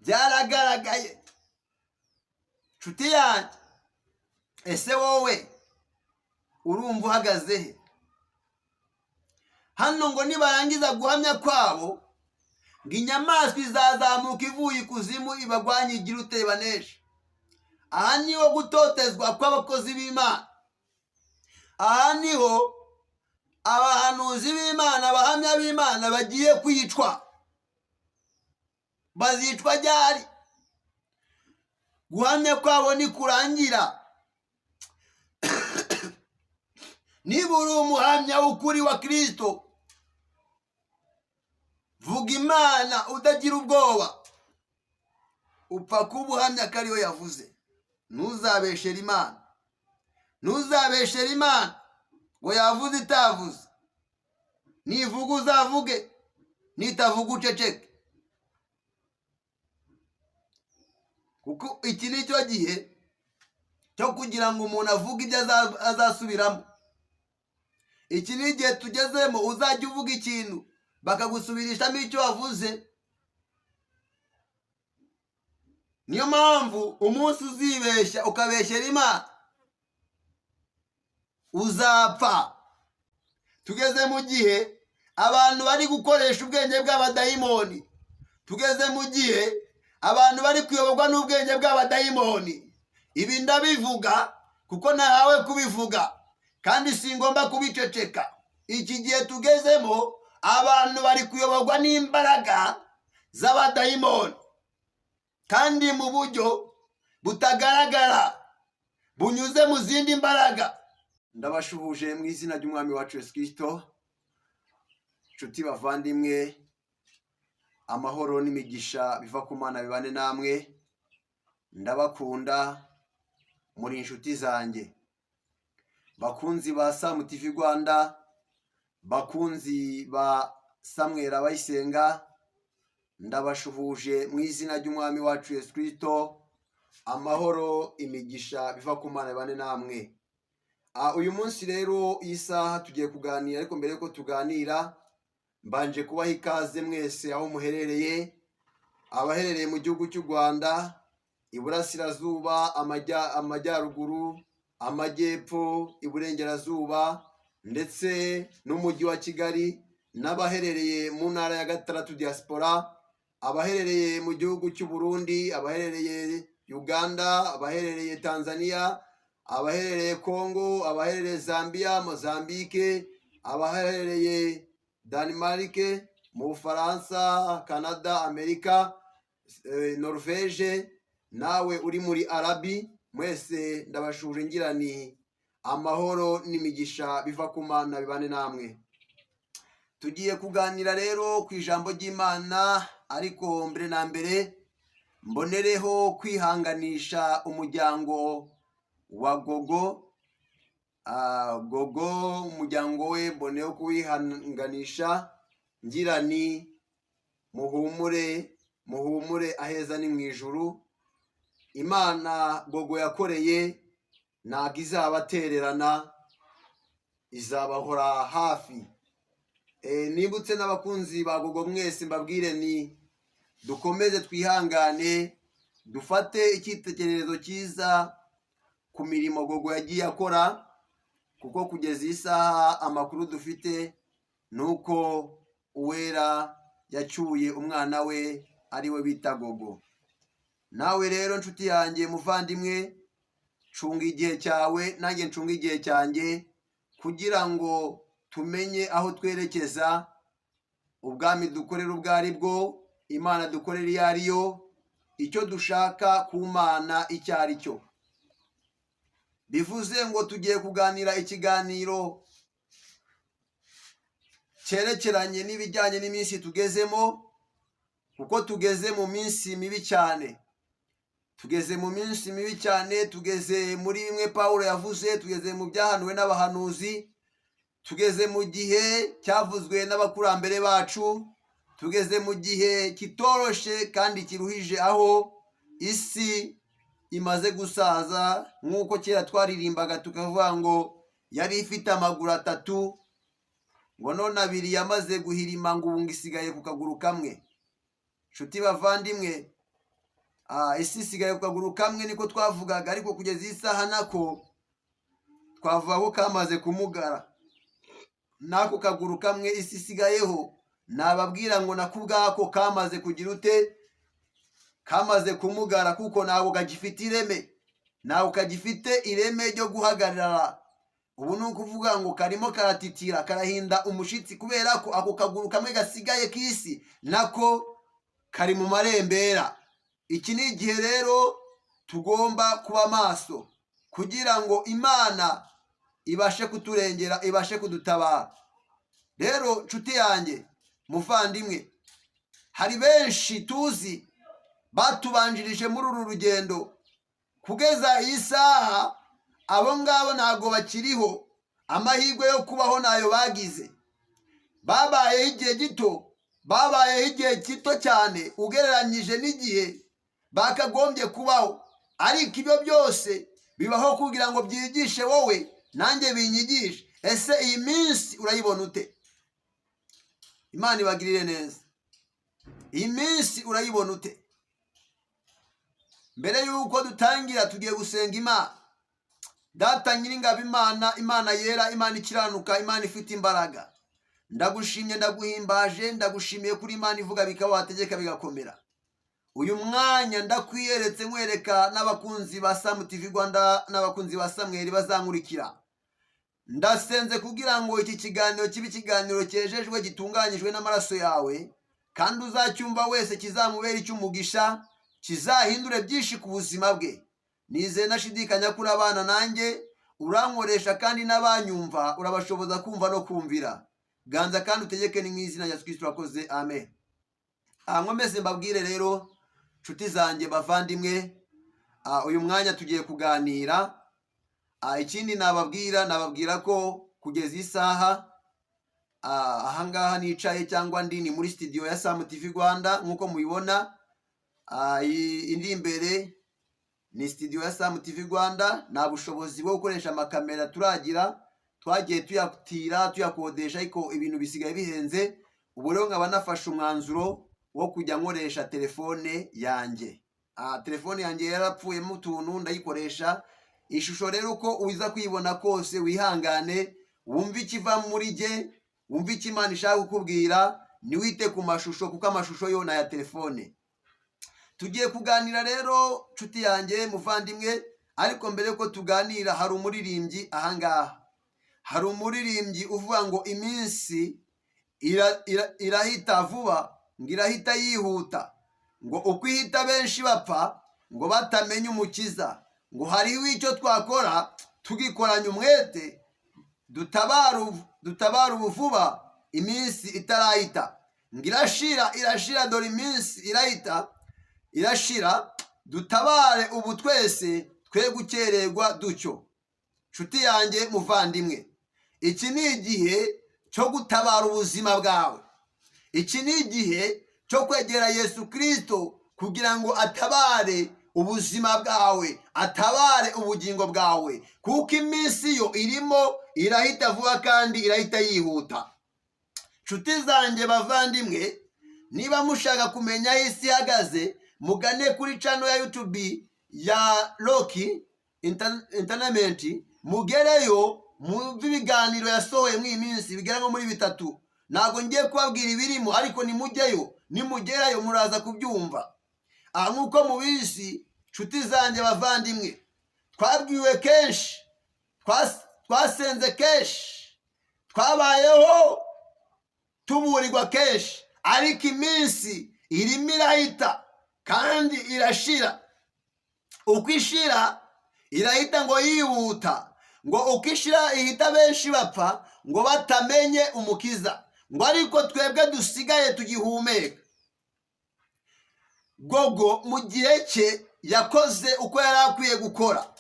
Byaragaragaye, nshuti yanjye. Ese wowe urumva uhagaze he? Hano ngo nibarangiza guhamya kwabo, ngo inyamaswa izazamuka ivuye ikuzimu ibagwanye, igira ute? Banesha. Aha niho gutotezwa kw'abakozi b'Imana, aha niho abahanuzi b'Imana, abahamya b'Imana bagiye kwicwa. Bazicwa ryari? Guhamya kwabo nikurangira. Niba uri umuhamya w'ukuri wa Kirisito, vuga Imana utagira ubwoba, upfa kuba uhamya ko ariyo yavuze. Ntuzabeshere Imana, ntuzabeshere Imana ngo yavuze itavuze. Nivuga uzavuge, nitavuga uceceke, kuko iki ni cyo gihe cyo kugira ngo umuntu avuge ibyo azasubiramo. Iki ni igihe tugezemo uzajya uvuga ikintu bakagusubirishamo icyo wavuze. Niyo mpamvu umunsi uzibeshya ukabeshyera Imana uzapfa. Tugeze mu gihe abantu bari gukoresha ubwenge bw'abadayimoni, tugeze mu gihe abantu bari kuyoborwa n'ubwenge bw'abadayimoni. Ibi ndabivuga kuko nahawe kubivuga kandi singomba kubiceceka. Iki gihe tugezemo abantu bari kuyoborwa n'imbaraga z'abadayimoni, kandi mu buryo butagaragara, bunyuze mu zindi mbaraga. Ndabashuhuje mu izina ry'Umwami wacu Yesu Kirisito. Nshuti bavandimwe, amahoro n'imigisha biva ku Mana bibane namwe. Ndabakunda, muri inshuti zanjye. Bakunzi ba Samu TV Rwanda, bakunzi ba Samwera Abayisenga, ndabashuhuje mu izina ry'Umwami wacu Yesu Kirisito. Amahoro, imigisha biva ku Mana bibane namwe. Uyu munsi rero iyi saha tugiye kuganira, ariko mbere yuko tuganira mbanje kubaha ikaze mwese aho muherereye, abaherereye mu gihugu cy'u Rwanda, iburasirazuba, amajyaruguru, amajyepfo, iburengerazuba ndetse n'umujyi wa Kigali, n'abaherereye mu ntara ya gatandatu diaspora, abaherereye mu gihugu cy'u Burundi, abaherereye Uganda, abaherereye Tanzania, abaherereye Congo, abaherereye Zambia, Mozambique, abaherereye Denmark, mu Bufaransa, Canada, Amerika, Norvege, nawe uri muri Arabi, mwese ndabashuje ngira ni amahoro n'imigisha biva ku Mana bibane namwe. Tugiye kuganira rero ku ijambo ry'Imana, ariko mbere na mbere mbonereho kwihanganisha umuryango wa Gogo. Gogo, umuryango we mboneyeho kuwihanganisha ngira ni muhumure, muhumure, aheza ni mu ijuru. Imana Gogo yakoreye ntabwo izabatererana, izabahora hafi. Nibutse n'abakunzi ba Gogo mwese, mbabwire ni dukomeze twihangane, dufate icyitegererezo cyiza ku mirimo Gogo yagiye akora, kuko kugeza iyi saha amakuru dufite ni uko Uwera yacyuye umwana we ari we bita Gogo. Nawe rero nshuti yanjye, muvandimwe, cunga igihe cyawe, nanjye ncunga igihe cyanjye, kugira ngo tumenye aho twerekeza, ubwami dukorera ubwo ari bwo, Imana dukorera iyo ari yo, icyo dushaka ku Mana icyo ari cyo. Bivuze ngo tugiye kuganira ikiganiro cyerekeranye n'ibijyanye n'iminsi tugezemo, kuko tugeze mu minsi mibi cyane. Tugeze mu minsi mibi cyane, tugeze muri bimwe Pawulo yavuze, tugeze mu byahanuwe n'abahanuzi, tugeze mu gihe cyavuzwe n'abakurambere bacu, tugeze mu gihe kitoroshe kandi kiruhije, aho isi imaze gusaza nk'uko kera twaririmbaga tukavuga ngo yari ifite amaguru atatu, ngo none abiri yamaze guhirima, ngo ubu ngo isigaye ku kaguru kamwe. Nshuti bavandimwe. Isi isigaye ku kaguru kamwe niko twavugaga, ariko kugeza iyi saha nako twavuga ko kamaze kumugara. N'ako kaguru kamwe isi isigayeho, nababwira ngo nako ubwako kamaze kugira ute? Kamaze kumugara, kuko ntabwo kagifite ireme, ntabwo kagifite ireme ryo guhagarara. Ubu ni ukuvuga ngo karimo karatitira, karahinda umushitsi, kubera ko ako kaguru kamwe gasigaye k'isi nako kari mu marembera. Iki ni igihe rero tugomba kuba maso kugira ngo Imana ibashe kuturengera, ibashe kudutabara. Rero nshuti yanjye, muvandimwe, hari benshi tuzi batubanjirije muri uru rugendo. Kugeza iyi saha abo ngabo ntabwo bakiriho, amahirwe yo kubaho ntayo bagize. Babayeho igihe gito, babayeho igihe gito cyane ugereranyije n'igihe bakagombye kubaho. Ariko ibyo byose bibaho kugira ngo byigishe wowe nanjye binyigishe. Ese iyi minsi urayibona ute? Imana ibagirire neza. Iyi minsi urayibona ute? Mbere y'uko dutangira, tugiye gusenga Imana. Data Nyiringabo, Imana, Imana yera, Imana ikiranuka, Imana ifite imbaraga, ndagushimye, ndaguhimbaje, ndagushimiye kuri Imana ivuga bikaba, wategeka bigakomera. Uyu mwanya ndakwiyeretse, nkwereka n'abakunzi ba Samu TV Rwanda n'abakunzi ba Samweri bazankurikira. Ndasenze kugira ngo iki kiganiro kibe ikiganiro cyejejwe, gitunganyijwe n'amaraso yawe, kandi uzacyumva wese kizamubera icy'umugisha, kizahindure byinshi ku buzima bwe. Nizeye nashidikanya ko urabana nanjye, urankoresha, kandi n'abanyumva urabashoboza kumva no kumvira. Ganza kandi utegeke, ni mu izina rya Yesu Kristo urakoze, amen. Nkomeze mbabwire rero, nshuti zanjye, bavandimwe, uyu mwanya tugiye kuganira. Ikindi nababwira ko kugeza isaha ahangaha nicaye cyangwa ndi ni muri studio ya Samu TV Rwanda nk'uko mubibona. Iyi indi imbere ni studio ya Samu TV Rwanda. Nta bushobozi bwo gukoresha amakamera turagira, twagiye tuyatira, tuyakodesha, ariko ibintu bisigaye bihenze. Ubu rero nkaba nafashe umwanzuro wo kujya nkoresha telefone yanjye. Telefone yanjye yarapfuyemo utuntu, ndayikoresha. Ishusho rero uko uza kuyibona kose, wihangane wumve ikiva muri jye, wumve icyo Imana ishaka kukubwira, ntiwite ku mashusho, kuko amashusho yo ni aya telefone. Tugiye kuganira rero, nshuti yanjye, muvandimwe. Ariko mbere yuko tuganira, hari umuririmbyi ahangaha, hari umuririmbyi uvuga ngo iminsi irahita vuba, ngo irahita yihuta, ngo uko ihita benshi bapfa ngo batamenye Umukiza, ngo hariho icyo twakora tugikoranye umwete, dutabara ubu vuba iminsi itarahita, ngo irashira, irashira, dore iminsi irahita, irashira, dutabare ubu twese twe gukererwa dutyo. Nshuti yanjye, muvandimwe, iki ni igihe cyo gutabara ubuzima bwawe. Iki ni igihe cyo kwegera Yesu Kirisito kugira ngo atabare ubuzima bwawe, atabare ubugingo bwawe, kuko iminsi yo irimo irahita vuba kandi irahita yihuta. Nshuti zanjye, bavandimwe, niba mushaka kumenya aho isi ihagaze, mugane kuri channel ya YouTube ya Rocky Entertainment, mugereyo mwumve ibiganiro yasohoye muri iyi minsi bigera nko muri bitatu. Ntabwo ngiye kubabwira ibirimo, ariko nimujyeyo, nimugerayo muraza kubyumva. Aha nk'uko mubizi, nshuti zanjye, bavandimwe, twabwiwe kenshi, twasenze kenshi, twabayeho tuburirwa kenshi, ariko iminsi irimo irahita kandi irashira. Uko ishira irahita ngo yihuta, ngo uko ishira ihita benshi bapfa ngo batamenye Umukiza, ngo ariko twebwe dusigaye tugihumeka. Gogo mu gihe cye yakoze uko yari akwiye gukora,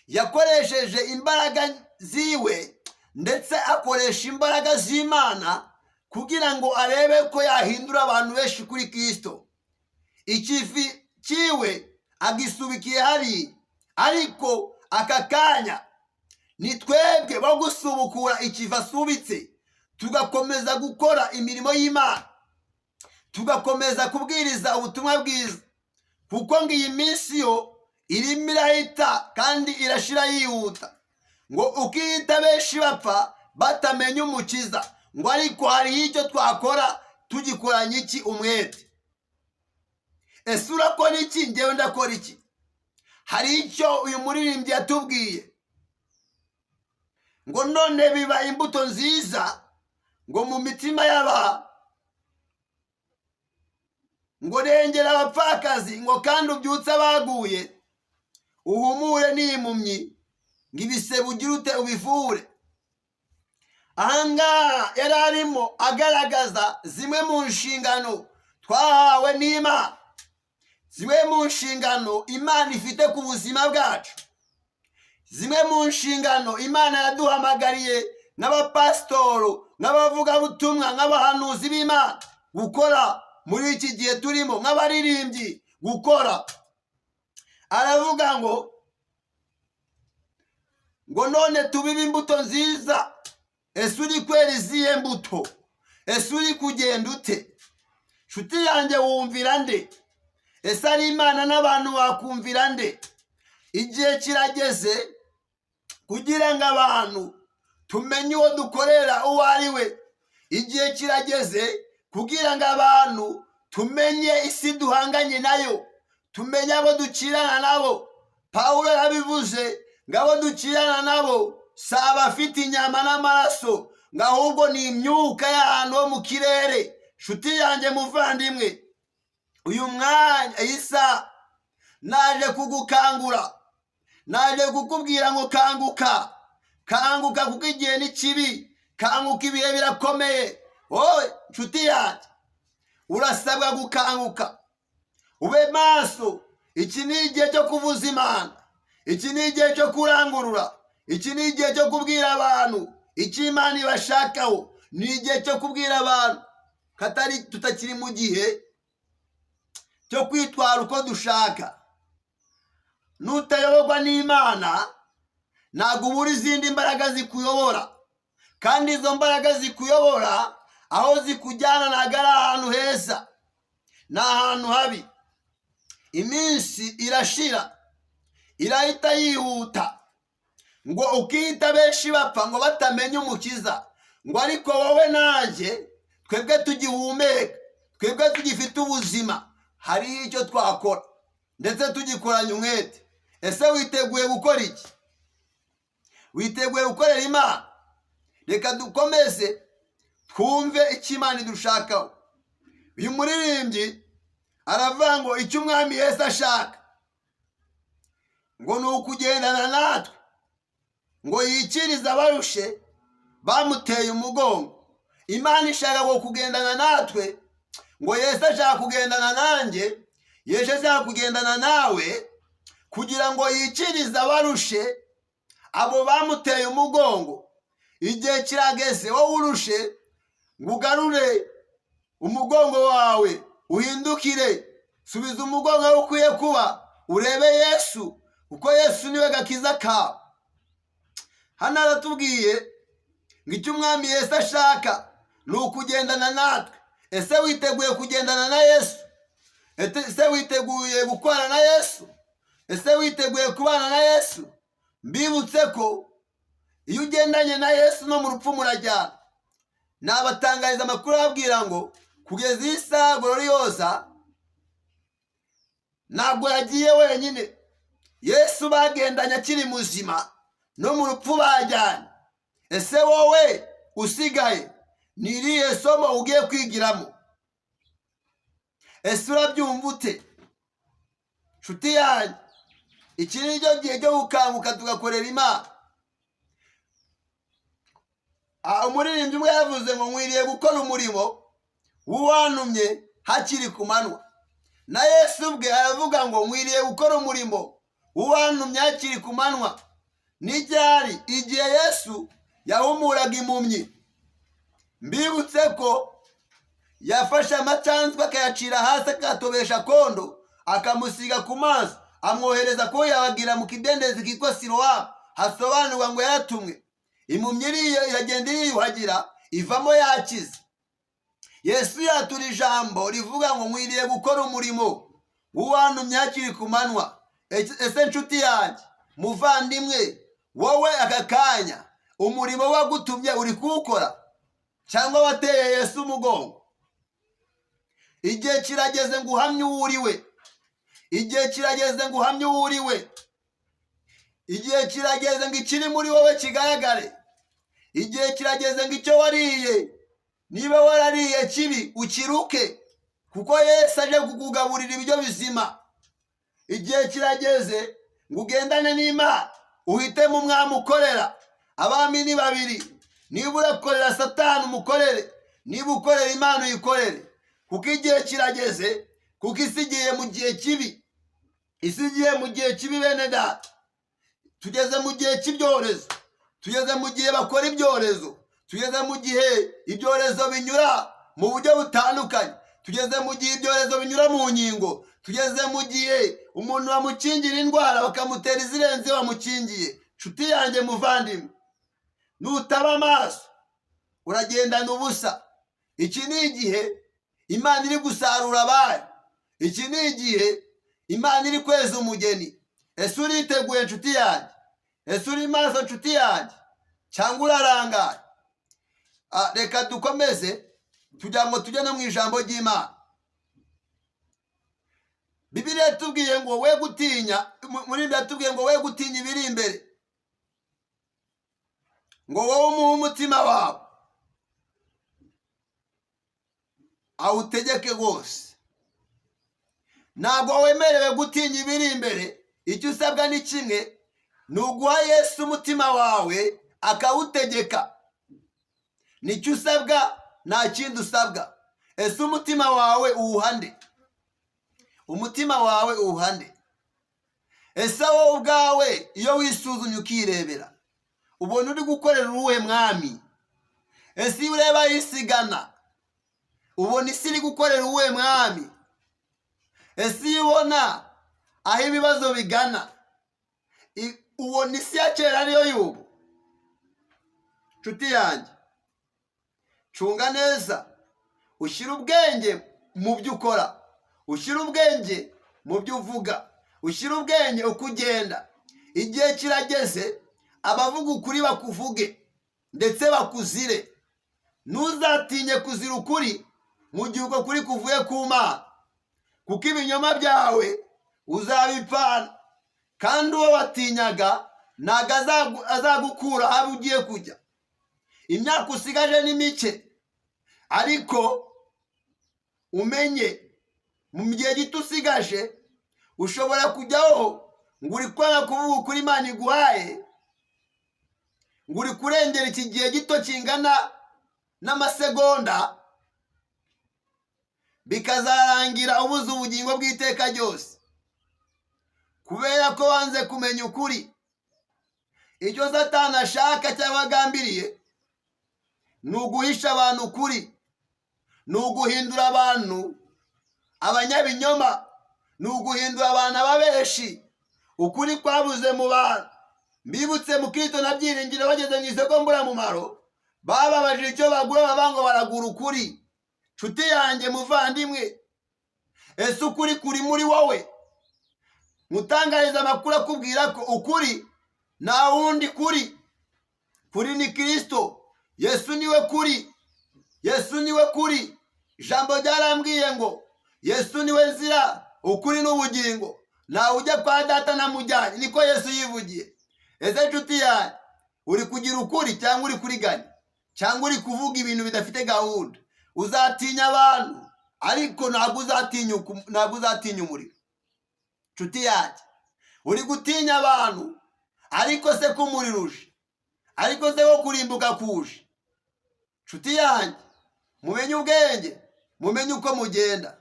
yakoresheje imbaraga ziwe ndetse akoresha imbaraga z'Imana kugira ngo arebe ko yahindura abantu benshi kuri Kirisito. Ikivi cyiwe agisubikiye hariya, ariko aka kanya ni twebwe bo gusubukura ikivi asubitse, tugakomeza gukora imirimo y'Imana, tugakomeza kubwiriza ubutumwa bwiza, kugira ngo abantu benshi baze Kuko ngo iyi minsi yo irimo irahita kandi irashira yihuta, ngo ukihita benshi bapfa batamenya Umukiza, ngo ariko hariho icyo twakora tugikoranye iki? Umwete. Ese urakora iki? Ngewe ndakora iki? Hari icyo uyu muririmbyi yatubwiye ngo none biba imbuto nziza ngo mu mitima y'aba, ngo rengera abapfakazi, ngo kandi ubyutse abaguye, uhumure n'impumyi, ngo ibisebe ugire ute? Ubivure. Ahangaha yari arimo agaragaza zimwe mu nshingano twahawe n'Imana, zimwe mu nshingano Imana ifite ku buzima bwacu, zimwe mu nshingano Imana yaduhamagariye nk'abapasitoro, nk'abavugabutumwa, nk'abahanuzi b'Imana gukora muri iki gihe turimo, nk'abaririmbyi gukora. Aravuga ngo none tubibe imbuto nziza. Ese uri kwera izihe mbuto? Ese uri kugenda ute? Nshuti yanjye, wumvira nde? Ese ari Imana n'abantu wakumvira nde? Igihe kirageze kugira ngo abantu tumenye uwo dukorera uwo ari we. Igihe kirageze kugira ngo abantu tumenye isi duhanganye nayo, tumenye abo dukirana nabo. Pawulo yarabivuze ngo abo dukirana nabo si abafite inyama n'amaraso, ngo ahubwo ni imyuka y'ahantu ho mu kirere. Nshuti yanjye, muvandimwe, uyu mwanya, iyi saha, naje kugukangura, naje kukubwira ngo kanguka, kanguka, kuko igihe ni kibi. Kanguka, ibihe birakomeye. Wowe nshuti yanjye, urasabwa gukanguka, ube maso. Iki ni igihe cyo kuvuza Imana, iki ni igihe cyo kurangurura, iki ni igihe cyo kubwira abantu icyo Imana ibashakaho. Ni igihe cyo kubwira abantu katari tutakiri mu gihe cyo kwitwara uko dushaka. Nutayoborwa n'Imana, ntabwo ubura izindi mbaraga zikuyobora, kandi izo mbaraga zikuyobora, aho zikujyana ntabwo ari ahantu heza, ni ahantu habi. Iminsi irashira, irahita yihuta, ngo ukihita benshi bapfa ngo batamenye Umukiza, ngo ariko wowe nanjye, twebwe tugihumeka, twebwe tugifite ubuzima, hariho icyo twakora ndetse tugikoranye umwete. Ese witeguye gukora iki? Witeguye gukorera Imana? Reka dukomeze twumve icyo Imana idushakaho. Uyu muririmbyi aravuga ngo icyo Umwami Yesu ashaka ngo ni ukugendana natwe, ngo yikirize abarushe bamuteye umugongo. Imana ishaka ngo kugendana natwe, ngo Yesu ashaka kugendana nanjye, Yesu ashaka kugendana nawe kugira ngo yikirize abarushe, abo bamuteye umugongo. Igihe kirageze, wowe urushe, ngo ugarure umugongo wawe, uhindukire, subiza umugongo aho ukwiye kuba, urebe Yesu, kuko Yesu niwe gakiza kawe. Hano aratubwiye ngo icyo Umwami Yesu ashaka ni ukugendana natwe. Ese witeguye kugendana na Yesu? Ese witeguye gukorana na Yesu? Ese witeguye kubana na Yesu? Mbibutse ko iyo ugendanye na Yesu, no mu rupfu murajyana. Nabatangariza amakuru ababwira ngo kugeza iyi saha Gloriose ntabwo yagiye wenyine. Yesu bagendanye akiri muzima, no mu rupfu bajyanye. Ese wowe usigaye, ni irihe somo ugiye kwigiramo? Ese urabyumva ute, nshuti yanjye? Iki ni cyo gihe cyo gukanguka tugakorera Imana. Umuririmbyi umwe yavuze ngo nkwiriye gukora umurimo w'uwantumye hakiri ku manywa. Na Yesu ubwe aravuga ngo nkwiriye gukora umurimo w'uwantumye hakiri ku manywa. N'iryari? Igihe Yesu yahumuraga impumyi. Mbibutse ko yafashe amacanzwe akayacira hasi, akayatobesha kondo, akamusiga ku maso, amwohereza kuba yabagira mu kidendezi kitwa Silowamu, hasobanurwa ngo yaratumwe. Impumyi iriyo iragenda, iriyuhagira, ivamo yakize. Yesu yatura ijambo rivuga ngo nkwiriye gukora umurimo. Uwantumye hakiri ku manywa. Ese nshuti yanjye, muvandimwe, wowe aka kanya umurimo wagutumye uri kuwukora cyangwa wateye Yesu umugongo? Igihe kirageze ngo uhamye uwo uri we. Igihe kirageze ngo uhamye uwo uri we. Igihe kirageze ngo ikiri muri wowe kigaragare. Igihe kirageze ngo icyo wariye, niba warariye kibi, ukiruke, kuko Yesu aje kukugaburira ibiryo bizima. Igihe kirageze ngo ugendane n'Imana, uhitemo umwami ukorera. Abami ni babiri: niba urakorera Satani umukorere, niba ukorera Imana uyikorere, kuko igihe kirageze, kuko isi igiye mu gihe kibi. Isi igiye mu gihe kibi, bene data. Tugeze mu gihe cy'ibyorezo, tugeze mu gihe bakora ibyorezo, tugeze mu gihe ibyorezo binyura mu buryo butandukanye, tugeze mu gihe ibyorezo binyura mu nkingo, tugeze mu gihe umuntu bamukingira indwara bakamutera izirenze iyo bamukingiye. Nshuti yanjye, muvandimwe, nutaba amaso uragendana ubusa. Iki ni igihe Imana iri gusarura abayo. Iki ni igihe Imana iri kweza umugeni. Ese uriteguye, nshuti yanjye? Ese uri maso, nshuti yanjye, cyangwa urarangaye? Reka dukomeze tugira ngo tujye no mu ijambo ry'Imana. Bibiliya yatubwiye ngo we gutinya, muri ibyo yatubwiye ngo we gutinya ibiri imbere, ngo wowe umuhe umutima wawe awutegeke rwose. Ntabwo wemerewe gutinya ibiri imbere. Icyo usabwa ni kimwe, ni uguha Yesu umutima wawe akawutegeka. Nicyo usabwa, nta kindi usabwa. Ese umutima wawe uwuhande? Umutima wawe uwuhande? Ese wowe ubwawe iyo wisuzumye ukirebera, ubona uri gukorera uwuhe mwami? Ese iyo ureba yisigana, ubona isi iri gukorera uwuhe mwami? Ese iyo ubona aho ibibazo bigana, ubona isi ya kera ariyo y'ubu? Nshuti yanjye, cunga neza, ushyire ubwenge mu byo ukora, ushyire ubwenge mu byo uvuga, ushyire ubwenge uko ugenda. Igihe kirageze abavuga ukuri bakuvuge ndetse bakuzire. Ntuzatinye kuzira ukuri mu gihe uko kuri kuvuye ku Mana, kuko ibinyoma byawe uzabipfana, kandi uwo watinyaga ntabwo azagukura aho ugiye kujya. Imyaka usigaje ni mike, ariko umenye mu gihe gito usigaje ushobora kujyaho ngo uri kwanga kuvuga ukuri Imana iguhaye, ngo uri kurengera iki gihe gito kingana n'amasegonda, bikazarangira ubuze ubugingo bw'iteka ryose kubera ko wanze kumenya ukuri. Icyo Satani ashaka cyangwa agambiriye ni uguhisha abantu ukuri, ni uguhindura abantu abanyabinyoma, ni uguhindura abantu ababeshi. Ukuri kwabuze mu bantu. Mbibutse Mukristo na Byiringiro bageze mu isoko mburamumaro, bababajije icyo bagura, baba ngo baragura ukuri. Nshuti yanjye, muvandimwe, ese ukuri kuri muri wowe? Mutangariza amakuru akubwira ko ukuri nta wundi kuri, kuri ni Kirisito Yesu. Niwe kuri, Yesu niwe kuri. Ijambo ryarambwiye ngo Yesu niwe nzira, ukuri n'ubugingo, ntawe ujya kwa Data ntamujyanye, niko Yesu yivugiye. Ese nshuti yanjye, uri kugira ukuri cyangwa uri kuriganya cyangwa uri kuvuga ibintu bidafite gahunda? Uzatinya abantu, ariko ntabwo uzatinya umuriro. Nshuti yanjye, uri gutinya abantu, ariko se ko umuriro uje, ariko se ko kurimbuka kuje? Nshuti yanjye, mumenye ubwenge, mumenye uko mugenda,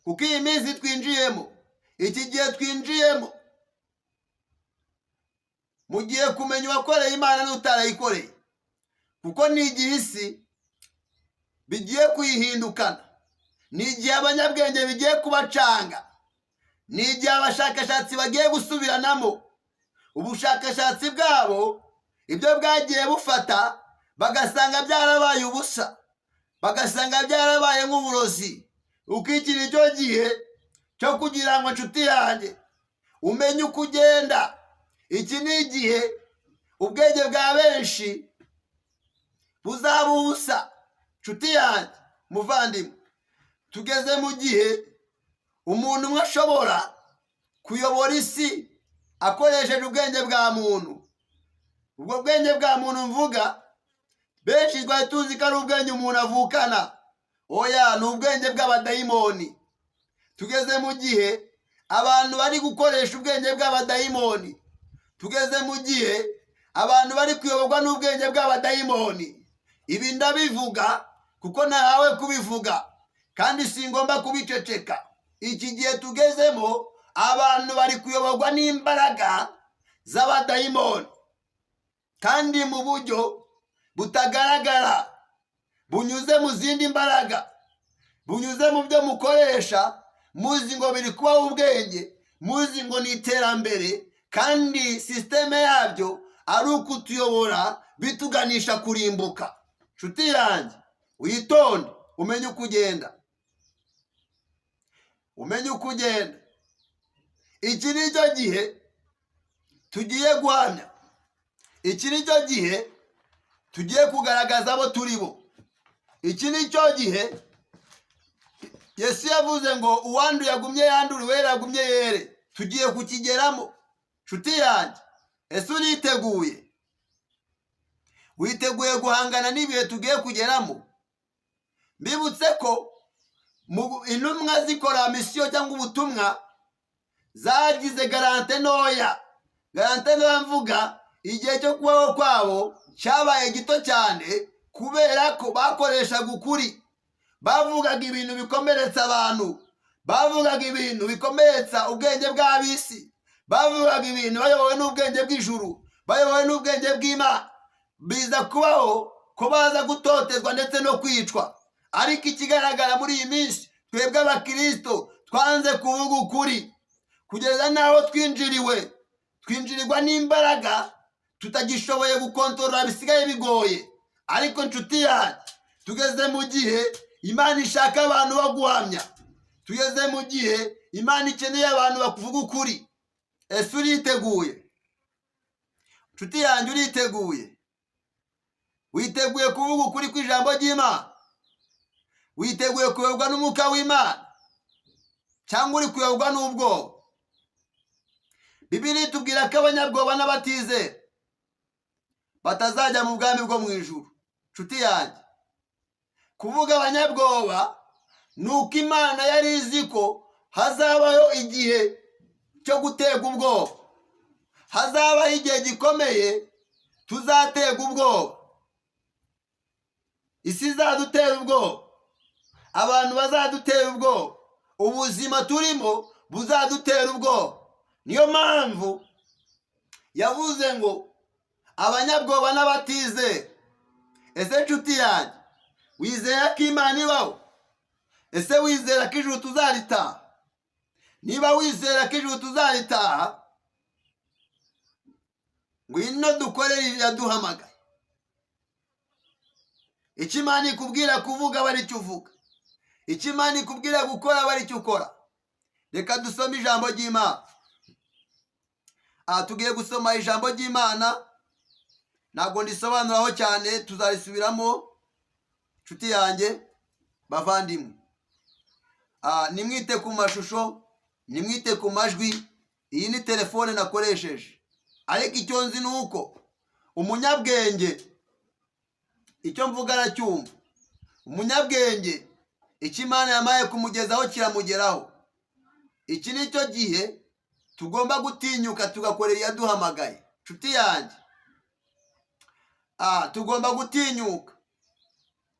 kuko iyi minsi twinjiyemo, iki gihe twinjiyemo, mugiye kumenya uwakoreye Imana n'utarayikoreye, kuko ni igihe isi bigiye kuyihindukana, ni igihe abanyabwenge bigiye kubacanga, ni igihe abashakashatsi bagiye gusubiranamo ubushakashatsi bwabo, ibyo bwagiye bufata bagasanga byarabaye ubusa, bagasanga byarabaye nk'uburozi. Uko iki nicyo gihe cyo kugira ngo, nshuti yanjye, umenye uko ugenda. Iki ni igihe ubwenge bwa benshi buzaba ubusa. Nshuti yanjye, muvandimwe, tugeze mu gihe umuntu umwe ashobora kuyobora isi akoresheje ubwenge bwa muntu. Ubwo bwenge bwa muntu mvuga, benshi twari tuzi ko ari ubwenge umuntu avukana. Oya, ni ubwenge bw'abadayimoni. Tugeze mu gihe abantu bari gukoresha ubwenge bw'abadayimoni. Tugeze mu gihe abantu bari kuyoborwa n'ubwenge bw'abadayimoni. Ibi ndabivuga kuko nahawe kubivuga, kandi singomba kubiceceka. Iki gihe tugezemo, abantu bari kuyoborwa n'imbaraga z'abadayimoni, kandi mu buryo butagaragara, bunyuze mu zindi mbaraga, bunyuze mu byo mukoresha muzi ngo biri kubaho ubwenge, muzi ngo ni iterambere, kandi système yabyo ari ukutuyobora bituganisha kurimbuka. Nshuti yanjye, witonde, umenye uko ugenda, umenye uko ugenda. Iki ni cyo gihe tugiye guhamya. Iki ni cyo gihe tugiye kugaragaza abo turi bo. Iki ni cyo gihe Yesu yavuze ngo uwanduye agumye yandure, uwera agumye yere. Tugiye kukigeramo. Nshuti yanjye, ese uriteguye? Witeguye guhangana n'ibihe tugiye kugeramo? Mbibutse ko intumwa zikora mission cyangwa ubutumwa zagize garantie ntoya. Garantie ntoya mvuga, igihe cyo kubaho kwabo cyabaye gito cyane, kubera ko bakoreshaga ukuri. Bavugaga ibintu bikomeretsa abantu, bavugaga ibintu bikomeretsa ubwenge bw'ab'isi, bavugaga ibintu bayobowe n'ubwenge bw'ijuru, bayobowe n'ubwenge bw'Imana. Biza kubaho ko baza gutotezwa ndetse no kwicwa. Ariko ikigaragara muri iyi minsi, twebwe abakirisito twanze kuvuga ukuri kugeza n'aho twinjiriwe, twinjirirwa n'imbaraga tutagishoboye gukontorora, bisigaye bigoye. Ariko nshuti yanjye, tugeze mu gihe Imana ishaka abantu bo guhamya. Tugeze mu gihe Imana ikeneye abantu bakuvuga ukuri. Ese uriteguye, nshuti yanjye? Uriteguye? Witeguye kuvuga ukuri kw'ijambo ry'Imana? Witeguye kuyoborwa n'umwuka w'Imana, cyangwa uri kuyoborwa n'ubwoba? Bibiliya itubwira ko abanyabwoba n'abatizera batazajya mu bwami bwo mu ijuru. Nshuti yanjye, kuvuga abanyabwoba ni uko Imana yari izi ko hazabaho igihe cyo guterwa ubwoba, hazabaho igihe gikomeye tuzaterwa ubwoba, isi izadutera ubwoba, abantu bazadutera ubwoba, ubuzima turimo buzadutera ubwoba. Niyo mpamvu yavuze ngo abanyabwoba n'abatizera. Ese nshuti yanjye, wizera ko Imana ibaho? Ese wizera ko ijuru tuzaritaha? Niba wizera ko ijuru tuzaritaha, ngwino dukorere iraduhamagaye. Icyo Imana ikubwira kuvuga aba aricyo uvuga, icyo Imana ikubwira gukora aba aricyo ukora. Reka dusome ijambo ry'Imana. Aha tugiye gusoma ijambo ry'Imana, ntabwo ndisobanuraho cyane, tuzarisubiramo. Nshuti yanjye, bavandimwe, nimwite ku mashusho, nimwite ku majwi. Iyi ni telefone nakoresheje, ariko icyo nzi ni uko umunyabwenge icyo mvuga aracyumva. Umunyabwenge icyo Imana yamaye kumugezaho kiramugeraho. Iki ni cyo gihe tugomba gutinyuka tugakorera iyaduhamagaye. Nshuti yanjye, tugomba gutinyuka,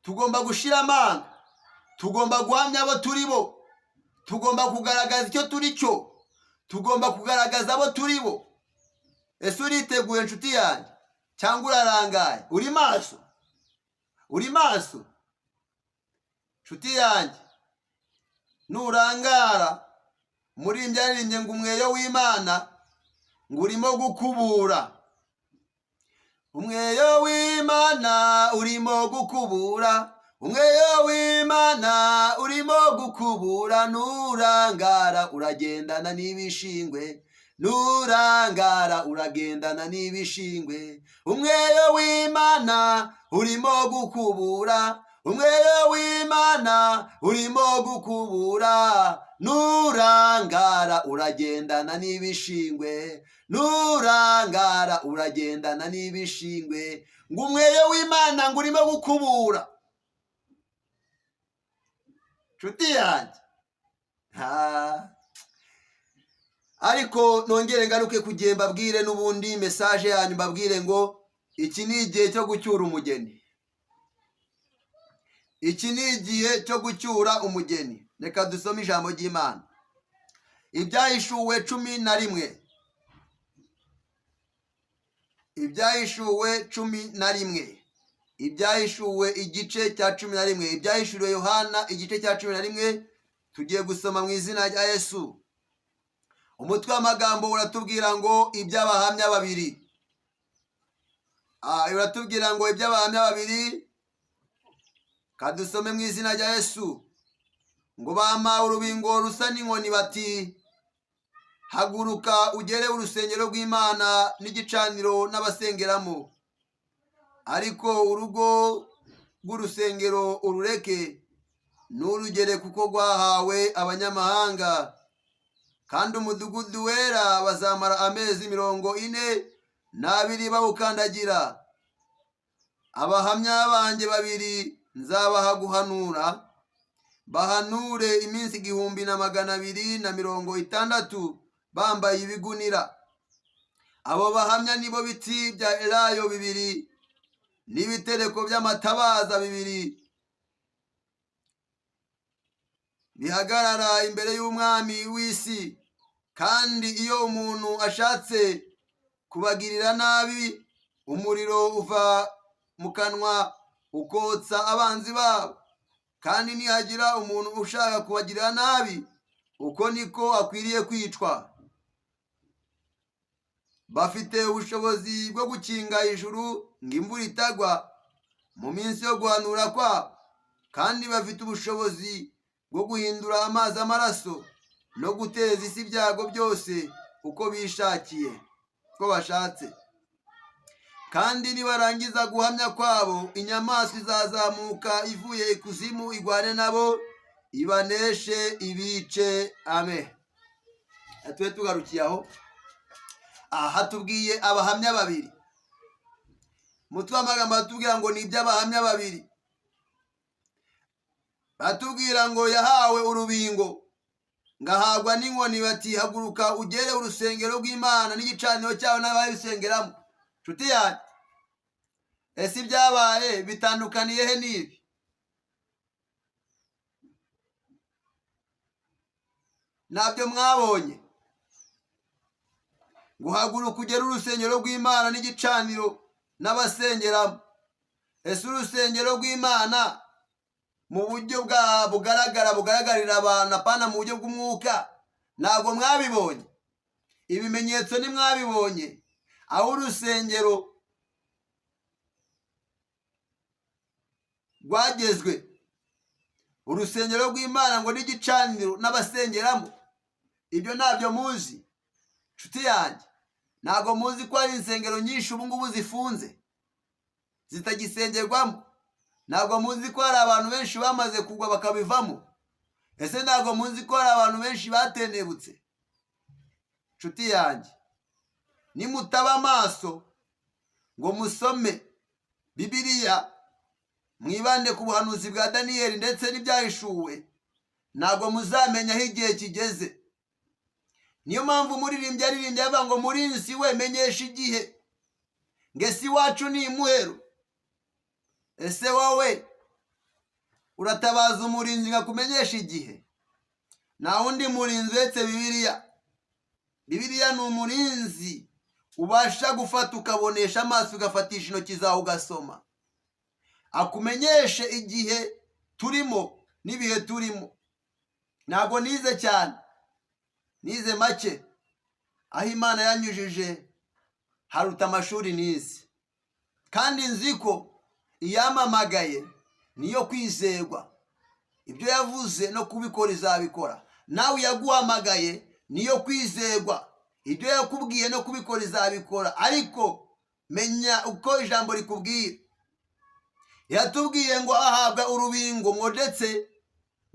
tugomba gushira amanga, tugomba guhamya abo turi bo, tugomba kugaragaza icyo turi cyo, tugomba kugaragaza abo turi bo. Ese uriteguye, nshuti yanjye, cyangwa urarangaye? Uri maso? Uri maso, nshuti yanjye? Nurangara, umuririmbyi yaririmbye ngo umweyo w'Imana ngo urimo gukubura. Umweyo w'Imana urimo gukubura. Umweyo w'Imana urimo gukubura, nurangara uragendana n'ibishingwe, nurangara uragendana n'ibishingwe. Umweyo w'Imana urimo gukubura, umweyo w'Imana urimo gukubura, nurangara uragendana n'ibishingwe, nurangara uragendana n'ibishingwe. Ngo umweyo w'Imana ngo urimo gukubura, nshuti yanjye. Ha. Ariko nongere ngaruke kugiye mbabwire n'ubundi message yanyu, mbabwire ngo iki ni igihe cyo gucyura umugeni, iki ni igihe cyo gucyura umugeni. Reka dusome ijambo ry'Imana, Ibyahishuwe 11, Ibyahishuwe 11, Ibyahishuwe igice cya 11, Ibyahishuriwe Yohana igice cya 11. Tugiye gusoma mu izina rya Yesu. Umutwe w'amagambo uratubwira ngo iby'abahamya babiri. Uratubwira ngo iby'abahamya babiri. Kadusome mu izina rya Yesu. Ngo bampa urubingo rusa n'inkoni, bati: "Haguruka ugere urusengero rw'Imana n'igicaniro n'abasengeramo, ariko urugo rw'urusengero urureke nturugere, kuko rwahawe abanyamahanga, kandi umudugudu wera bazamara amezi 42 bawukandagira. Abahamya banjye babiri nzabaha guhanura, bahanure iminsi 1260 bambaye ibigunira. Abo bahamya nibo biti bya elayo bibiri n'ibitereko by'amatabaza bibiri bihagarara imbere y'Umwami w'isi. Kandi iyo umuntu ashatse kubagirira nabi, umuriro uva mu kanwa ukotsa abanzi babo. Kandi nihagira umuntu ushaka kubagirira nabi, uko niko akwiriye kwicwa. Bafite ubushobozi bwo gukinga ijuru ngo imvura itagwa mu minsi yo guhanura kwabo, kandi bafite ubushobozi bwo guhindura amazi amaraso no guteza isi ibyago byose uko bishakiye, uko bashatse. Kandi nibarangiza guhamya kwabo, inyamaswa izazamuka ivuye ikuzimu igwane nabo, ibaneshe, ibice." Amen. Tube tugarukiye aho. Aha tubwiye abahamya babiri. Mutwe w'amagambo batubwira ngo ni iby'abahamya babiri. Batubwira ngo yahawe urubingo, ngahabwa n'inkoni, bati: "Haguruka ugere urusengero rw'Imana n'igicaniro cyawe n'ababisengeramo." Nshuti yanjye, ese ibyabaye bitandukaniye he n'ibi? Ntabyo mwabonye? Ngo haguruka ugere urusengero rw'Imana n'igicaniro n'abasengeramo. Ese urusengero rw'Imana mu buryo bwa bugaragara, bugaragarira abantu, apana mu buryo bw'umwuka, ntabwo mwabibonye? Ibimenyetso ntimwabibonye aho urusengero rwagezwe? Urusengero rw'Imana ngo n'igicaniro n'abasengeramo, ibyo ntabyo muzi, nshuti yanjye? Ntabwo muzi ko hari insengero nyinshi ubu ngubu zifunze, zitagisengerwamo? Ntabwo muzi ko hari abantu benshi bamaze kugwa bakabivamo? Ese ntabwo muzi ko hari abantu benshi batenebutse? Nshuti yanjye, nimutaba amaso ngo musome Bibiliya, mwibande ku buhanuzi bwa Daniyeli ndetse n'ibyahishuwe, ntabwo muzamenya aho igihe kigeze. Niyo mpamvu umuririmbyi aririmbye avuga ngo: "Murinzi we, menyesha igihe, ngo ese iwacu ni imuhero?" Ese wowe uratabaza umurinzi ngo akumenyeshe igihe? Nta wundi murinzi uretse Bibiliya. Bibiliya ni umurinzi ubasha gufata, ukabonesha amaso, ugafatisha intoki zawe, ugasoma, akumenyeshe igihe turimo n'ibihe turimo. Ntabwo nize cyane, nize make. Aho Imana yanyujije haruta amashuri nize, kandi nzi ko iyampamagaye Niyo kwizerwa, ibyo yavuze no kubikora izabikora. Nawe yaguhamagaye niyo kwizerwa, ibyo yakubwiye no kubikora izabikora. Ariko menya uko ijambo rikubwira. Yatubwiye ngo ahabwa urubingo, ngo ndetse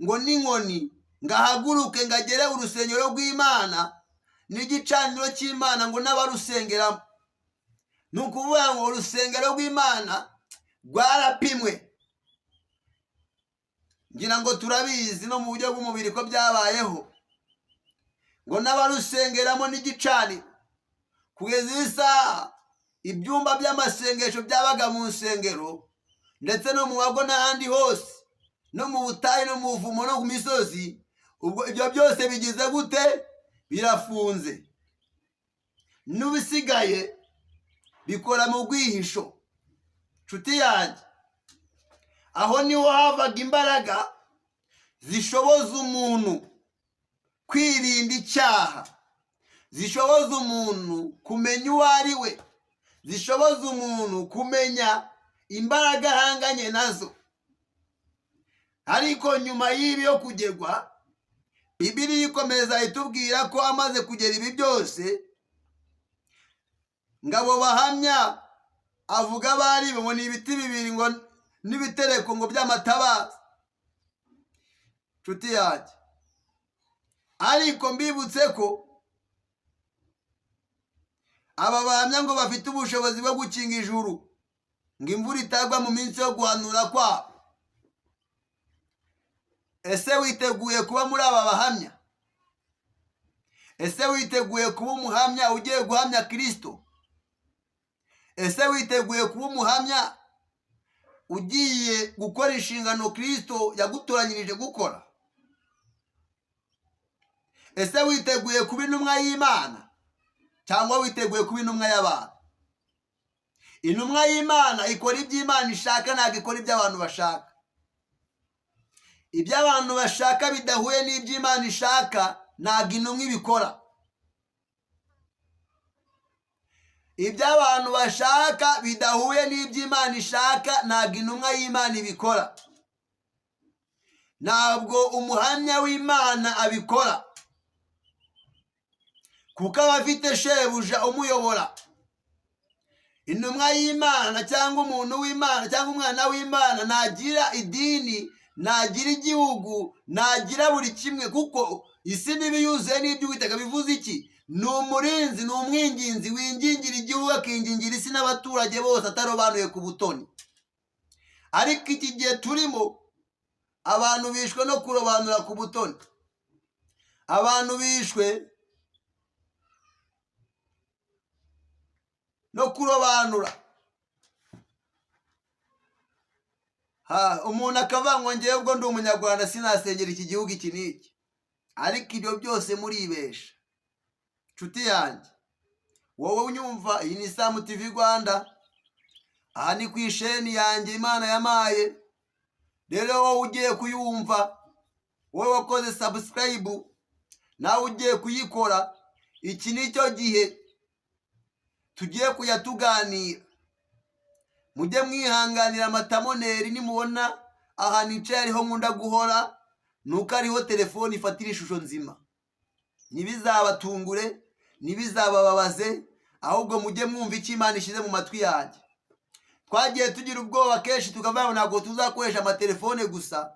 ngo n'inkoni, ngo ahaguruke, ngo agere urusengero rw'Imana n'igicaniro cy'Imana, ngo n'abarusengeramo. Ni ukuvuga ngo urusengero rw'Imana rwarapimwe. Ngira ngo turabizi no mu buryo bw'umubiri ko byabayeho, ngo n'abarusengeramo n'igicaniro. Kugeza iyi saha, ibyumba by'amasengesho byabaga mu nsengero ndetse no mu mago n'ahandi hose, no mu butayu, no mu buvumo, no ku misozi, ubwo ibyo byose bigize gute? Birafunze. N'ibisigaye bikora mu bwihisho. Nshuti yanjye, aho niho havaga imbaraga zishoboza umuntu kwirinda icyaha, zishoboza umuntu kumenya uwo ari we, zishoboza umuntu kumenya imbaraga ahanganye nazo. Ariko nyuma y'ibi yo kugerwa, Bibiliya ikomeza itubwira ko amaze kugera ibi byose, ngo abo bahamya avuga abari bo, ngo ni ibiti bibiri, ngo n'ibitereko ngo by'amatabaza. Nshuti yanjye, ariko mbibutse ko aba bahamya ngo bafite ubushobozi bwo gukinga ijuru ngo imvura itagwa mu minsi yo guhanura kwabo. Ese witeguye kuba muri aba bahamya? Ese witeguye kuba umuhamya ugiye guhamya Kirisito? Ese witeguye kuba umuhamya ugiye gukora inshingano Kirisito yagutoranyirije gukora? Ese witeguye kuba intumwa y'Imana cyangwa witeguye kuba intumwa y'abantu? Intumwa y'Imana ikora ibyo Imana ishaka, ntabwo ikora ibyo abantu bashaka. Ibyo abantu bashaka bidahuye n'ibyo Imana ishaka, ntabwo intumwa ibikora. Ibyo abantu bashaka bidahuye n'ibyo Imana ishaka, ntabwo intumwa y'Imana ibikora. Ntabwo umuhamya w'Imana abikora, kuko aba afite shebuja umuyobora. Intumwa y'Imana cyangwa umuntu w'Imana cyangwa umwana w'Imana ntagira idini, ntagira igihugu, ntagira buri kimwe, kuko isi mibi yuzuye n'iby'Uwiteka. Bivuze iki? Ni umurinzi, ni umwinginzi wingingira igihugu, akingingira isi n'abaturage bose, atarobanuye ku butoni. Ariko iki gihe turimo, abantu bishwe no kurobanura ku butoni, abantu bishwe no kurobanura. Umuntu akavuga ngo ngewe ubwo ndi Umunyarwanda sinasengera iki gihugu iki n'iki. Ariko ibyo byose muribesha. Nshuti yanjye, wowe unyumva, iyi ni Samu TV Rwanda, aha ni ku isheni yanjye Imana yamaye. Rero wowe ugiye kuyumva, wowe wakoze subscribe, nawe ugiye kuyikora, iki ni cyo gihe tugiye kujya tuganira. Mujye mwihanganira amatamoneri, nimubona ahantu nicaye ariho nkunda guhora, nuko ariho telefone ifatira ishusho nzima. Ntibizabatungure, ntibizabababaze, ahubwo mujye mwumva icyo Imana ishyize mu matwi yanjye. Twagiye tugira ubwoba kenshi, tukavuga ngo ntabwo tuzakoresha amatelefone gusa,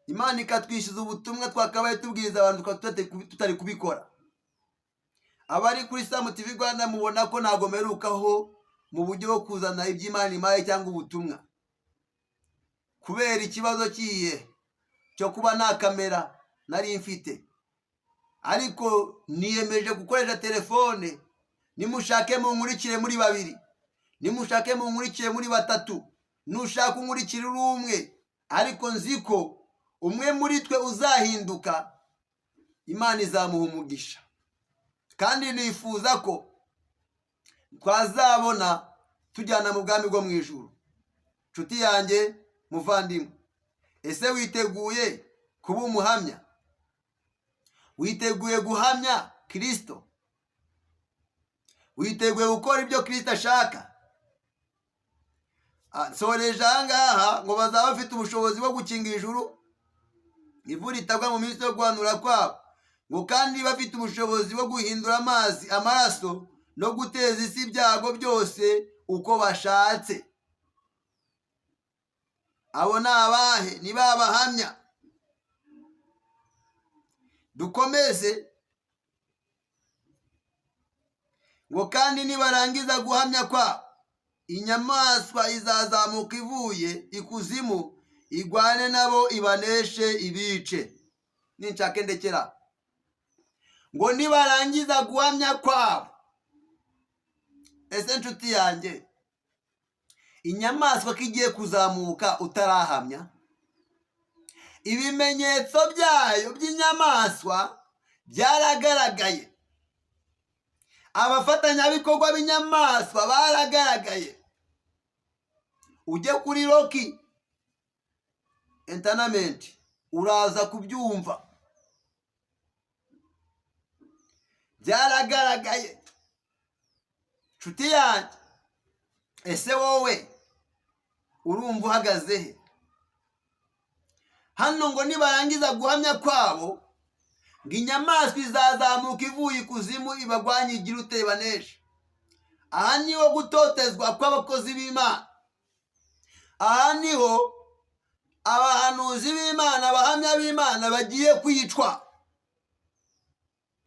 Imana ikatwishyuza ubutumwa twakabaye tubwiriza abantu tukaba tutari kubikora. Abari kuri Samu TV Rwanda mubona ko ntabwo mperukaho mu buryo bwo kuzana ibyo Imana impaye cyangwa ubutumwa, kubera ikibazo kiye cyo kuba nta kamera nari mfite. Ariko niyemeje gukoresha telefone. Nimushake munkurikire muri babiri, nimushake munkurikire muri batatu, nushaka unkurikire uri umwe, ariko nzi ko umwe muri twe uzahinduka, Imana izamuha umugisha. Kandi nifuza ko twazabona tujyana mu bwami bwo mu ijuru. Nshuti yanjye muvandimwe, ese witeguye kuba umuhamya? Witeguye guhamya Kirisito? Witeguye gukora ibyo Kirisito ashaka? Nsoreje aha ngaha ngo bazaba bafite ubushobozi bwo gukinga ijuru, imvura itagwa mu minsi yo guhanura kwabo, ngo kandi bafite ubushobozi bwo guhindura amazi amaraso no guteza isi ibyago byose uko bashatse. Abo ni abahe? Ni ba bahamya. Dukomeze ngo kandi nibarangiza guhamya kwabo, inyamaswa izazamuka ivuye ikuzimu, igwane nabo, ibaneshe, ibice. Ninshake ndekera. Ngo nibarangiza guhamya kwabo. Ese nshuti yanjye, inyamaswa ko igiye kuzamuka utarahamya, ibimenyetso byayo by'inyamaswa byaragaragaye, abafatanyabikorwa b'inyamaswa baragaragaye. Ujye kuri Rocky Entertainment uraza kubyumva, byaragaragaye nshuti yanjye. Ese wowe urumva uhagaze he hano? Ngo nibarangiza guhamya kwabo, ngo inyamaswa izazamuka ivuye ikuzimu, ibagwanye, igira ute? Banesha. Aha niho gutotezwa kw'abakozi b'Imana, aha niho abahanuzi b'Imana, abahamya b'Imana bagiye kwicwa.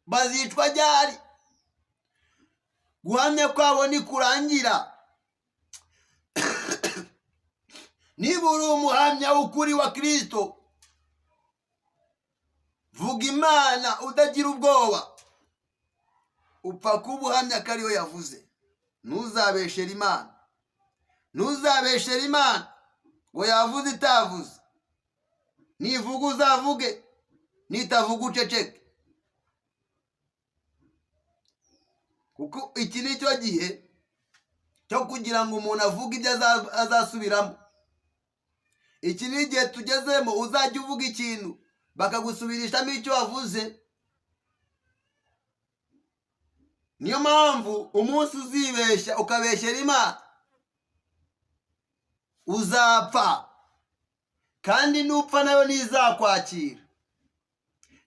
Bazicwa ryari? Guhamya kwabo nikurangira. Niba uri umuhamya w'ukuri wa Kirisito, vuga Imana utagira ubwoba, upfa kuba uhamya ko ariyo yavuze. Ntuzabeshere Imana, ntuzabeshere Imana ngo yavuze itavuze. Nivuga uzavuge, nitavuga uceceke, kuko iki ni cyo gihe cyo kugira ngo umuntu avuge ibyo azasubiramo. Iki ni igihe tugezemo uzajya uvuga ikintu bakagusubirishamo icyo wavuze. Niyo mpamvu umunsi uzibeshya ukabeshyera Imana uzapfa, kandi nupfa nayo ntizakwakira.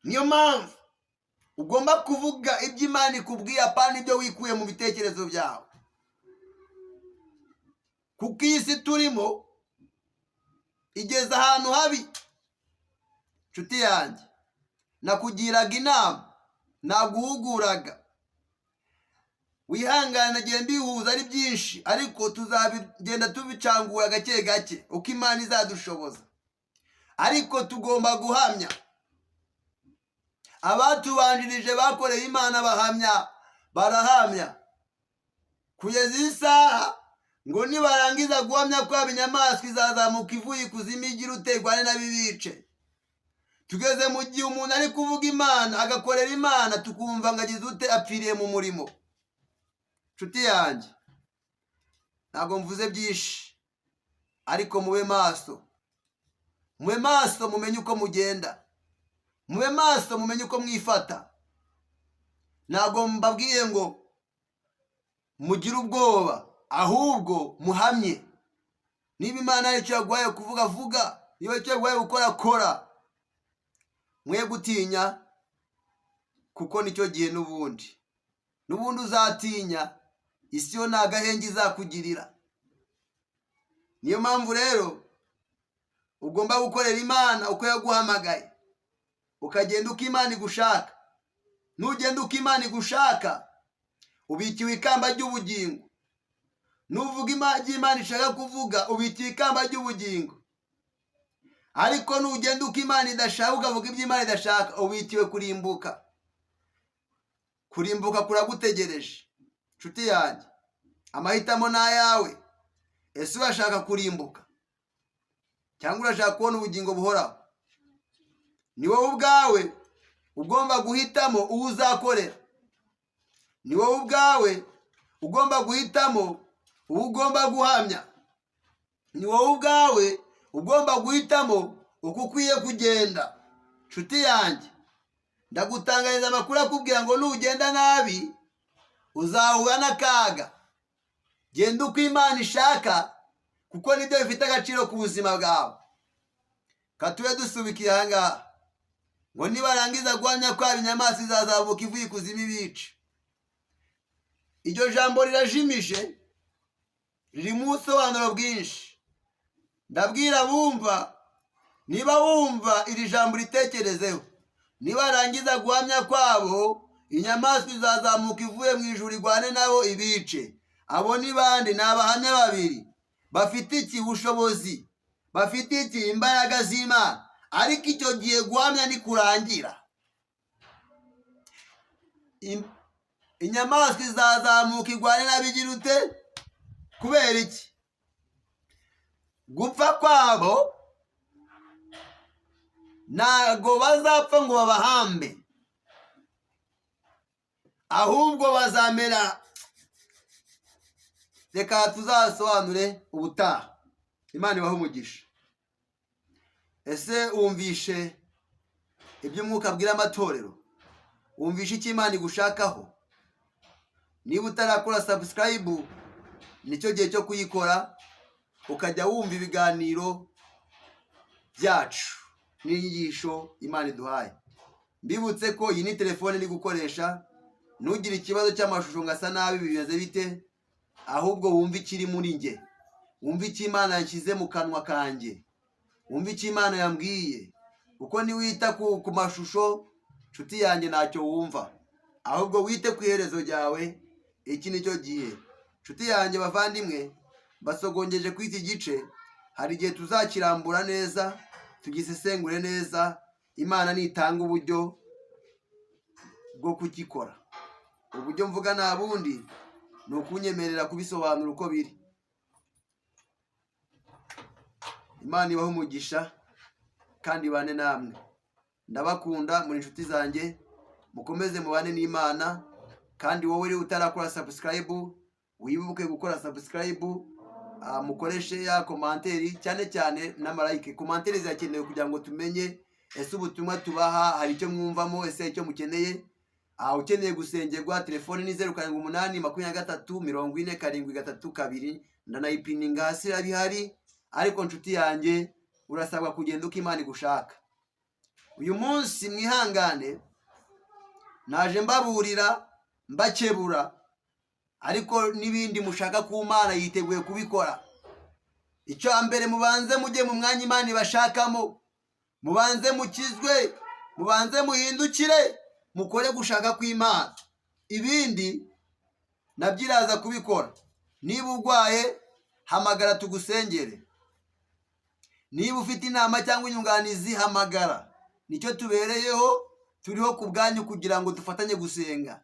Niyo mpamvu ugomba kuvuga ibyo Imana ikubwiye, apana ibyo wikuye mu bitekerezo byawe, kuko iyi si turimo igeze ahantu habi. Nshuti yanjye, nakugiraga inama, naguhuguraga, wihangane, nagiye mbihuza ari byinshi, ariko tuzabigenda tubicangura gake gake uko Imana izadushoboza. Ariko tugomba guhamya. Abatubanjirije bakoreye Imana bahamya, barahamya kugeza iyi saha. Ngo nibarangiza guhamya kwabo, inyamaswa izazamuka ivuye ikuzimu, igira uterwane n'abibice. Tugeze mu gihe umuntu ari kuvuga Imana, agakorera Imana, tukumva ngo agize ute? Apfiriye mu murimo. Nshuti yanjye, ntabwo mvuze byinshi, ariko mube maso, mube maso, mumenye uko mugenda, mube maso, mumenye uko mwifata. Ntabwo mbabwiye ngo mugire ubwoba, ahubwo muhamye. Niba Imana hari icyo yaguhaye kuvuga, vuga. Niba icyo yaguhaye gukora, kora. Mwe gutinya, kuko nicyo gihe n'ubundi uzatinya, isi yo nta gahenge izakugirira. Niyo mpamvu rero ugomba gukorera Imana uko yaguhamagaye, ukagenda uko Imana igushaka. Nugenda uko Imana igushaka, ubikiwe ikamba ry'ubugingo. Nuvuga ibyo Imana ishaka kuvuga, ubikiwe ikamba ry'ubugingo. Ariko nugenda uko Imana idashaka, ukavuga ibyo Imana idashaka, ubikiwe kurimbuka. Kurimbuka kuragutegereje, nshuti yanjye. Amahitamo ni ayawe. Ese urashaka kurimbuka cyangwa urashaka kubona ubugingo buhoraho? Ni wowe ubwawe ugomba guhitamo uwo uzakorera. Ni wowe ubwawe ugomba guhitamo uwo ugomba guhamya. Ni wowe ubwawe ugomba guhitamo uko ukwiye kugenda. Nshuti yanjye, ndagutangariza amakuru akubwira ngo nugenda nabi uzahura n'akaga. Genda uko Imana ishaka. Kuko nibyo bifite agaciro ku buzima bwawe. Katube dusubikiye aha ngaha, ngo nibarangiza guhamya kwabo, inyamaswa izazamuka ivuye ikuzimu ibice. Iryo jambo rirajimije, ririmo ubusobanuro bwinshi. Ndabwira bumva, niba wumva iri jambo uritekerezeho. Nibarangiza guhamya kwabo, inyamaswa izazamuka ivuye mu ijuru igwane nabo ibice. Abo ni bande? Ni abahamya babiri. Bafite iki? Bushobozi. Bafite iki? Imbaraga z'Imana. Ariko icyo gihe guhamya nikurangira, inyamaswa izazamuka igwane n'abigira ute? Kubera iki? Gupfa kwabo, ntago bazapfa ngo babahambe, ahubwo bazamera. Reka tuzasobanure ubutaha. Imana ibahe umugisha. Ese wumvishe ibyo Umwuka abwira amatorero? Wumvishe icyo Imana igushakaho? Niba utarakora subscribe, nicyo gihe cyo kuyikora, ukajya wumva ibiganiro byacu n'inyigisho Imana iduhaye. Mbibutse ko iyi ni telefone iri gukoresha. Ntugire ikibazo cy'amashusho ngo asa nabi, bimeze bite, ahubwo wumve ikiri muri njye, wumve icyo Imana yashyize mu kanwa kanjye, wumve icyo Imana yambwiye. Kuko niwita ku mashusho, nshuti yanjye, ntacyo wumva. Ahubwo wite ku iherezo ryawe. Iki ni cyo gihe, nshuti yanjye. Bavandimwe, basogongeje kuri iki gice. Hari igihe tuzakirambura neza, tugisesengure neza, Imana nitanga uburyo bwo kugikora. Uburyo mvuga nta bundi, ni ukunyemerera kubisobanura uko biri. Imana ibahe umugisha kandi ibane namwe. Ndabakunda, muri inshuti zanjye. Mukomeze mubane n'Imana. Kandi wowe uri utarakora subscribe, wibuke gukora subscribe, mukoreshe ya commentaire cyane cyane n'ama like. Commentaire zirakenewe kugira ngo tumenye ese ubutumwa tubaha hari icyo mwumvamo, ese icyo mukeneye. Ukeneye gusengerwa, telefone ni 0782340732. Ndanayipininga hasi, irabihari. Ariko nshuti yanjye, urasabwa kugenda uko Imana igushaka. Uyu munsi mwihangane, naje mbaburira, mbakebura, ariko n'ibindi mushaka ku Mana yiteguye kubikora. Icya mbere, mubanze mujye mu mwanya Imana ibashakamo, mubanze mukizwe, mubanze muhindukire, mukore gushaka kw'Imana. Ibindi nabyo iraza kubikora. Niba urwaye, hamagara tugusengere. Niba ufite inama cyangwa inyunganizi, hamagara. Nicyo tubereyeho. Turiho ku bwanyu kugira ngo dufatanye gusenga,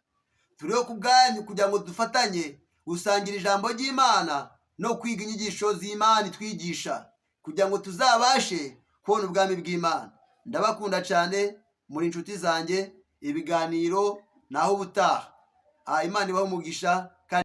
turiho ku bwanyu kugira ngo dufatanye gusangira ijambo ry'Imana no kwiga inyigisho z'Imana itwigisha, kugira ngo tuzabashe kubona ubwami bw'Imana. Ndabakunda cyane, muri inshuti zanjye. Ibiganiro naho ubutaha. Imana ibahe umugisha kandi.